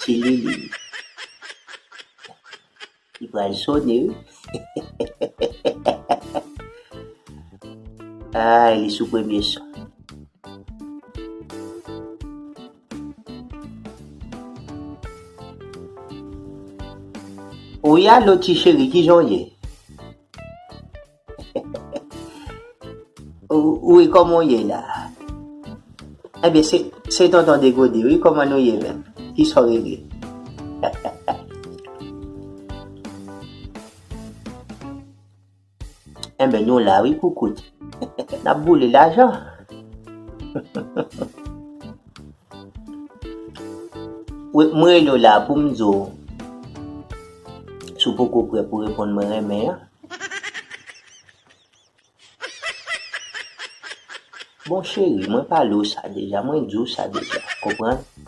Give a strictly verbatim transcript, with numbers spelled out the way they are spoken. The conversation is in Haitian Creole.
Tilili. Li pral sone, wi. Ay, li sou premye son. Wi, alo, ti cheri, kijan w ye? Ou, wi, kòman w ye la? Ebyen, se, se tonton Degode, wi, kòman nou ye menm? Kisa w regle? Enben, nou la, wi, koukout. N ap boule lajan. Wi, m rele w la pou m di w, si w poko prè pou reponn mwen renmen an. Bon, cheri, mwen pale w sa deja, mwen di w sa deja, konprann?